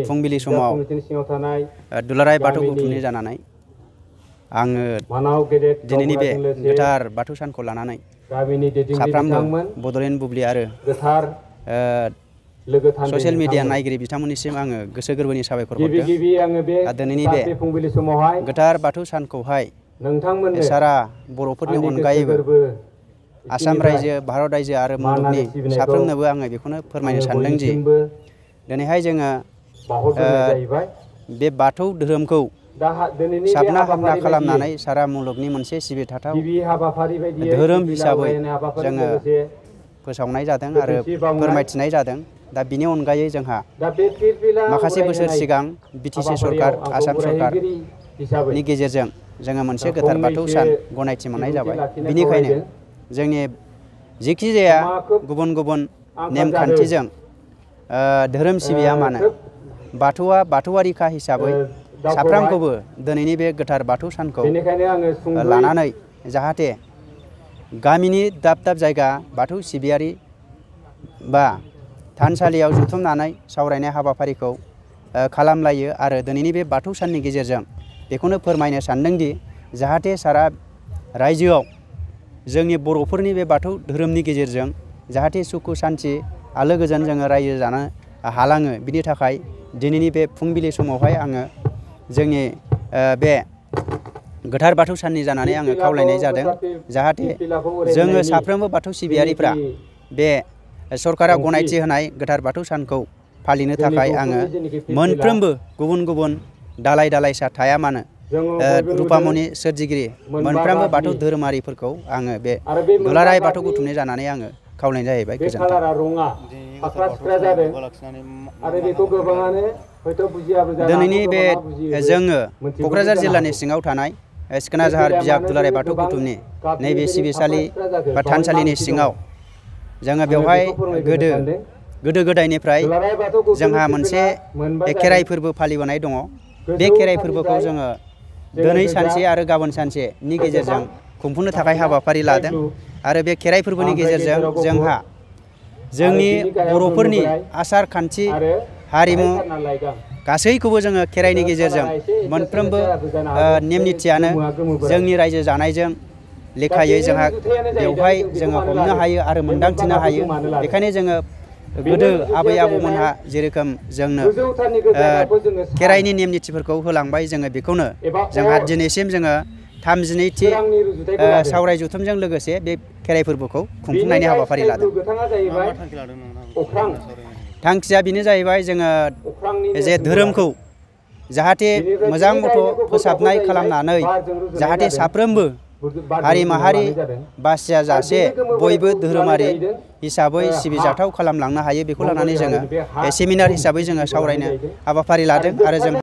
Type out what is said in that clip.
फुंबिलि समाव दुलाराय बाथौ गौथुमनि जानानै आङो दिनैनि बे गोथार बाथौ सानखौ लानानै साफ्रोमबो बड'लेण्ड बुब्लि आरो ससियेल मिडिया नायगिरि बिथांमोननिसिम आङो गोसो गोरबोनि साबायखर हरदों। दिनैनि बे गोथार बाथौ सानखौहाय सारा बर'फोरनि अनगायैबो आसाम रायजो, भारत रायजो आरो मुलुगनि साफ्रोमनोबो आङो बेखौनो फोरमायनो सानदों दि दिनैहाय जोङो बे बाथौ धोरोमखौ साबना हामना खालामनानै सारा मुलुगनि मोनसे सिबिथाथाव धोरोम हिसाबै जोङो फोसावनाय जादों आरो फोरमायथिनाय जादों। दा बिनि अनगायै जोंहा माखासे बोसोर सिगां बिटिसि सरकार, आसाम सरकारनि गेजेरजों जोङो मोनसे गोथार बाथौ सान गनायथि मोननाय जाबाय। बिनिखायनो जोंनि जेखि जाया गुबुन गुबुन नेमखान्थिजों धोरोम सिबिया मानो बाथौआ बाथौआरिखा हिसाबै साफ्रोमखौबो दिनैनि बे गोथार बाथौ सानखौ लानानै जाहाथे गामिनि दाब दाब जायगा बाथौ सिबियारि बा थानसालियाव जुथुमनानै सावरायनाय हाबाफारिखौ खालामलायो आरो दिनैनि बे बाथौ साननि गेजेरजों बेखौनो फोरमायनो सानदोंदि जाहाथे सारा रायजोआव जोंनि बर'फोरनि बे बाथौ धोरोमनि गेजेरजों जाहाथे सुखु सान्थि आलो गोजोन जोङो रायजो जानो हालाङो। बिनि थाखाय दिनैनि बे फुंबिलि समावहाय आङो जोंनि बे गोथार बाथौ साननि जानानै आङो खावलायनाय जादों जाहाथे जोङो साफ्रोमबो बाथौ सिबियारिफ्रा बे सरकारा गनायथि होनाय गोथार बाथौ सानखौ फालिनो थाखाय आङो मोनफ्रोमबो गुबुन गुबुन दालाय दालायसा थाया मानो रुपामनि सोरजिगिरि मोनफ्रोमबो बाथौ धोरोमारिफोरखौ आङो बे दुलाराय बाथौ गौथुमनि जानानै आङो खावलायनाय जाहैबाय। दिनैनि बे जोङो क'क्राझार जिल्लानि सिङाव थानाय सिखोना जाहार बिजाब दुलाराय बाथौ गौथुमनि नैबे सिबिसालि बा थानसालिनि सिङाव जोङो बेवहाय गोदो गोदायनिफ्राय जोंहा मोनसे खेराइ फोरबो फालिबोनाय दङ। बे खेराइ फोरबोखौ जोङो दिनै सानसे आरो गाबोन सानसेनि गेजेरजों खुंफुंनो थाखाय हाबाफारि लादों आरो बे खेराइ फोरबोनि गेजेरजों जोंहा जोंनि बर'फोरनि आसार खान्थि हारिमु गासैखौबो जोङो खेराइनि गेजेरजों मोनफ्रोमबो नेम निथियानो जोंनि रायजो जानायजों लेखायै जोंहा बेवहाय जोङो हमनो हायो आरो मोनदांथिनो हायो। बेखायनो जोङो गोदो आबै आबौमोनहा जेरोखोम जोंनो खेराइनि नेम निथिफोरखौ होलांबाय जोङो बेखौनो जोंहा दिनैसिम जोङो 32थि सावराय जथुमजों लोगोसे बे खेराइ फोरबोखौ खुंफुंनायनि हाबाफारि लादों। थांखिया बेनो जाहैबाय जोङो जे धोरोमखौ जाहाथे मोजां मथ' फोसाबनाय खालामनानै जाहाथे साफ्रोमबो हारि माहारि बासिया जासे बयबो धोरोमारि हिसाबै सिबिजाथाव खालामलांनो हायो बेखौ लानानै जोङो सेमिनार हिसाबै जोङो सावरायनो हाबाफारि लादों आरो जों